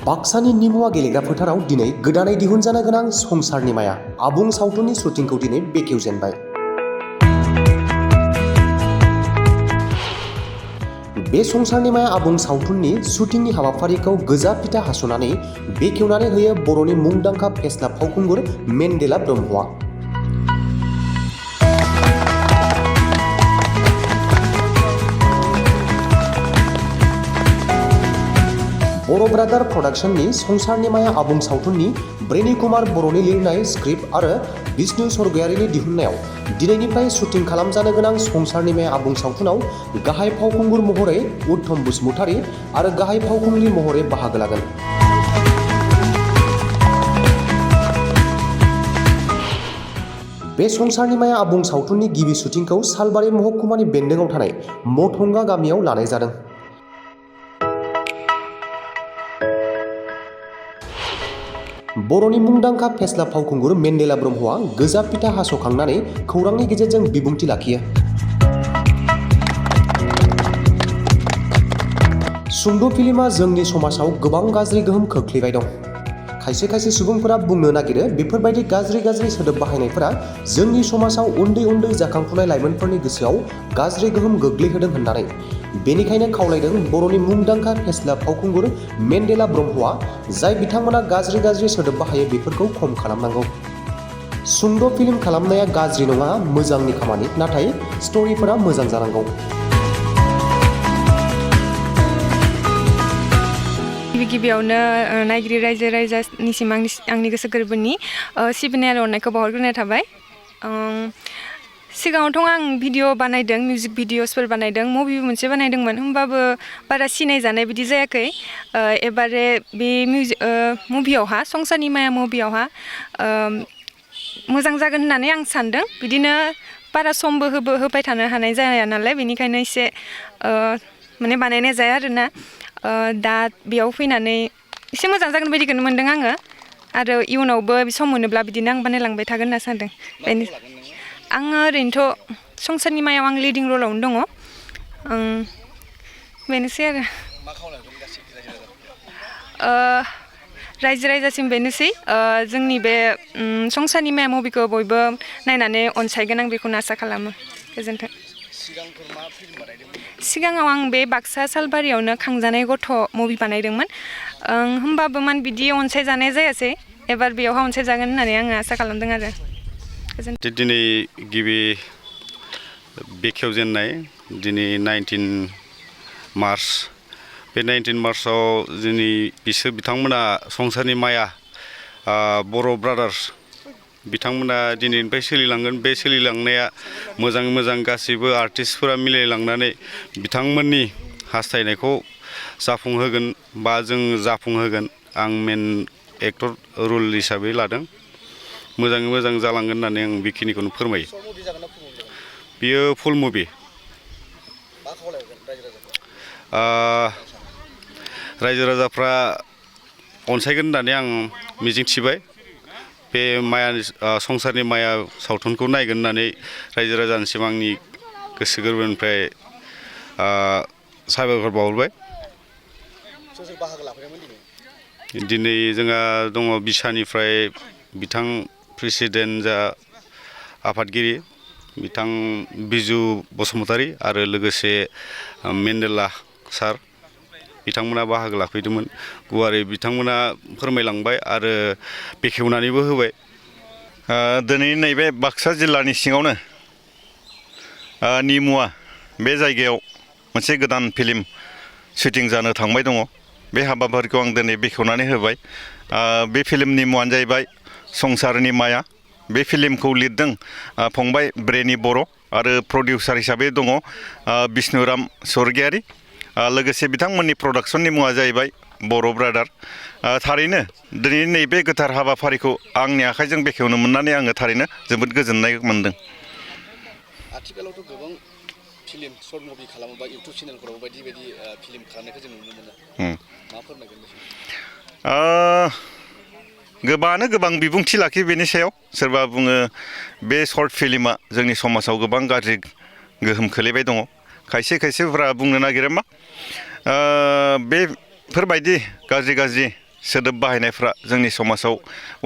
बाक्सानि निमुवा गेलेग्रा फोथाराव दिनै गोदानै दिहुनजानो गोनां संसारनि माया आबुं सावथुननि शुटिंखौ दिनै बेखेवजेनबाय। बे संसारनि माया आबुं सावथुननि शुटिंनि हाबाफारिखौ गोजा फिथा हास'नानै बेखेवनानै होयो बर'नि मुंदांखा फेस्ला फावखुंगुर मेन्देला ब्रह्मआ। बर' ब्रादार प्रडाक्शननि संसारनि माया आबुं सावथुननि ब्रेनि कुमार बर'नि लिरनाय स्क्रिप्ट आरो बिष्णु सरगयारिनि दिहुननायाव दिनैनिफ्राय शुटिं खालामजानो गोनां संसारनि माया आबुं सावथुनाव गाहाय फावखुंगुर महरै उत्तम बसुमतारी आरो गाहाय फावखुंग्रि महरै बाहागो लागोन। बे संसारनि माया आबुं सावथुननि गिबि शुटिंखौ सालबारि महकुमानि बेन्दोंआव थानाय मथंगा गामियाव लानाय जादों। बर'नि मुंदांखा फेस्ला फावखुंगुर मेन्देला ब्रह्मआ गोजा फिथा हास'खांनानै खौरांनि गेजेरजों बिबुंथि लाखियो। सुंद' फिल्मआ जोंनि समाजाव गोबां गाज्रि गोहोम खोख्लैबाय दं। खायसे सुबुंफोरा बुंनो नागिरो बेफोरबायदि गाज्रि सोदोब बाहायनायफोरा जोंनि समाजाव उन्दै जाखांफुनाय लाइमोनफोरनि गोसोआव गाज्रि गोहोम गोग्लैहोदों होननानै। बेनिखायनो खावलायदों बर'नि मुंदांखा फेस्ला फावखुंगुर मेन्देला ब्रह्मआ जाय बिथांमोना गाज्रि सोदोब बाहायो बेफोरखौ खम खालामनांगौ। सुंद' फिल्म खालामनाया गाज्रि नङा, मोजांनि खामानि, नाथाय स्ट'रिफोरा मोजां जानांगौ। गिबियावनो नायगिरि रायजो राजानिसिम आंनि गोसो गोरबोनि सिबिनाय आरो अननायखौ बावहरग्रोनाय थाबाय। सिगाङावथ' आं भिडिअ बानायदों, मिउजिक भिडिअसफोर बानायदों, मुभिबो मोनसे बानायदोंमोन, होमबाबो बारा सिनायजानाय बिदि जायाखै। एबारे बे मुभियावहा संसारनि माया मुभियावहा मोजां जागोन होननानै आं सानदों। बिदिनो बारा समबो होबाय थानो हानाय जाया नालाय, बेनिखायनो एसे माने बानायनाय जाया आरोना। दा बेयाव फैनानै एसे मोजां जागोन बायदिखौनो मोन्दों आङो, आरो इयुनावबो सम मोनोब्ला बिदिनो आं बानायलांबाय थागोन होनना सानदों। आङो ओरैनोथ' संसारनि मायाव आं लिडिं रलावनो दङ। बेनोसै आरो रायजो राजासिम बेनोसै जोंनि बे संसारनि माया मुभिखौ बयबो नायनानै अनसायगोन, आं बेखौनो आसा खालामो। गोजोन्थों। सिगाङाव आं बे बाक्सा सालबारियावनो खांजानाय गथ' मुभि बानायदोंमोन, होमबाबो बिदि अनसायजानाय जायासै। एबार बेयावहा अनसायजागोन होननानै आङो आसा खालामदों आरो। दिनै गिबि बेखेवजेननाय दिनै 19 मार्च। बे 19 मार्चआव जोंनि बिथांमोना संसारनि माया बर' ब्रादार्स बिथांमोना दिनैनिफ्राय सोलिलांगोन। बे सोलिलांनाया मोजां गासैबो आर्टिस्टफोरा मिलायलांनानै बिथांमोननि हास्थायनायखौ जाफुंहोगोन बा जों जाफुंहोगोन। आं मेन एक्टर रल हिसाबै लादों। मोजाङै मोजां जालांगोन होननानै आं बेखिनिखौनो फोरमायो। बियो फुल मुभि। रायजो राजाफ्रा अनसायगोन होननानै आं मिजिंथिबाय। बे संसारनि माया सावथुनखौ नायगोन होननानै रायजो राजानिसिम आंनि गोसो गोरबोनिफ्राय साबायखर बावहरबाय। दिनै जोंहा दङ बिसानिफ्राय बिथां प्रेसिडेन्ट जा आफादगिरि बिथां बिजु बसुमतारी आरो लोगोसे मेन्देला सार बिथांमोना बाहागो लाफैदोंमोन। गुवारै बिथांमोना फोरमायलांबाय आरो बेखेवनानैबो होबाय। दिनै नैबे बाक्सा जिल्लानि सिङावनो निमुवा बे जायगायाव मोनसे गोदान फिल्म शुटिं जानो थांबाय दङ। बे हाबाफारिखौ आं दिनै बेखेवनानै होबाय। बे फिल्मनि मुङानो जाहैबाय संसारनि माया। बे फिल्मखौ लिरदों फंबाय ब्रेनि बर' आरो प्रडिउसार हिसाबै दङ बिष्णुराम सरगयारि। लोगोसे बिथांमोननि प्रडाक्शननि मुङा जाहैबाय बर' ब्रादार। थारैनो दिनै नैबे गोथार हाबाफारिखौ आंनि आखाइजों बेखेवनो मोननानै आङो थारैनो जोबोद गोजोननाय मोनदों। आथिखालावथ' गोबां फिल्म सर्ट मुभि खालामोबा इउटुब चेनेलफोराव बायदि फिल्म खालामनायखौ जों नुनो मोनो। मा फोरमायगोन? गोबाङानो गोबां बिबुंथि लाखियो बेनि सायाव। सोरबा बुङो बे सर्ट फिल्मा जोंनि समाजाव गोबां गाज्रि गोहोम खोलैबाय दङ। खायसेफोरा बुंनो नागिरो मा बेफोरबायदि गाज्रि सोदोब बाहायनायफ्रा जोंनि समाजाव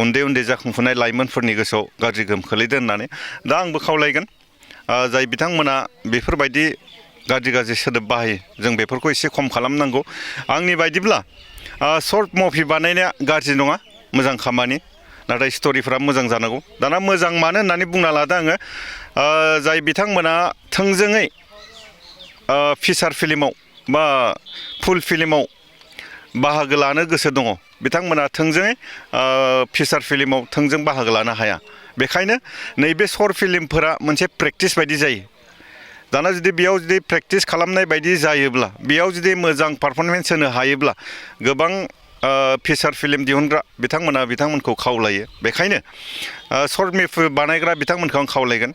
उन्दै उन्दै जाखांफुनाय लाइमोनफोरनि गोसोआव गाज्रि गोहोम खोलैदों होननानै दा आंबो खावलायगोन जाय बिथांमोना बेफोरबायदि गाज्रि सोदोब बाहायो जों बेफोरखौ एसे खम खालामनांगौ आंनि बायदिब्ला शर्ट मुभि बानायनाया गाज्रि नङा मोजां खामानि नाथाय स्ट'रिफ्रा मोजां जानांगौ दाना मोजां मानो होननानै बुंना लादों आङो जाय बिथांमोना थोंजोङै फिसार फिल्माव बा फुल फिल्माव बाहागो लानो गोसो दङ बिथांमोना थोंजोङै फिसार फिल्माव थोंजों बाहागो लानो हाया बेखायनो नैबे शर्ट फिल्मफोरा मोनसे प्रेक्टिस बायदि जायो दाना जुदि बेयाव जुदि प्रेक्टिस खालामनाय बायदि जायोब्ला बेयाव जुदि मोजां पारफरमेन्स होनो हायोब्ला गोबां फिसार फिल्म दिहुनग्रा बिथांमोनखौ खावलायो बेखायनो शर्ट मुभि बानायग्रा बिथांमोनखौ आं खावलायगोन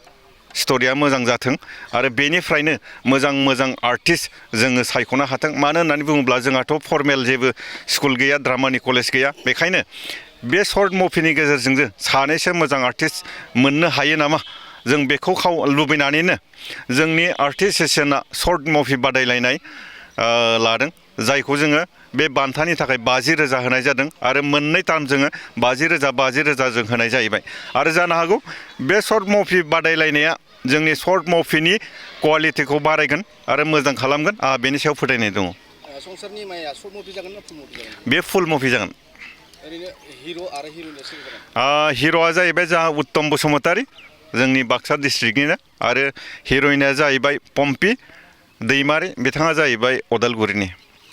स्ट'रिया मोजां जाथों आरो बेनिफ्रायनो मोजां आर्टिस्ट जोङो सायख'नो हाथों मानो होननानै बुङोब्ला जोंहाथ' फर्मेल जेबो स्कुल गैया ड्रामानि कलेज गैया बेखायनो बे शर्ट मुभिनि गेजेरजोंनो सानैसो मोजां आर्टिस्ट मोननो हायो नामा जों बेखौ लुबैनानैनो जोंनि आर्टिस्ट एस'सियेसना शर्ट मुभि बादायलायनाय लादों जायखौ जोङो बे बान्थानि थाखाय 50,000 होनाय जादों आरो मोननै टार्म जोङो 50,000 जों होनाय जाहैबाय आरो जानो हागौ बे शर्ट मुभि बादायलायनाया जोंनि शर्ट मुभिनि क्वालिटिखौ बारायगोन आरो मोजां खालामगोन आंहा बेनि सायाव फोथायनाय दङ संसारनि माया शर्ट मुभि जागोन ना फुल मुभि जागोन बे फुल मुभि जागोन ओरैनो हिर' आरो हिर'इनआ सोर जागोन हिर'आ जाहैबाय जोंहा उत्तम बसुमतारी जोंनि बाक्सा डिस्ट्रिक्टनिनो आरो हिर'इनआ जाहैबाय पम्पी दैमारि बिथाङा जाहैबाय अदालगुरिनि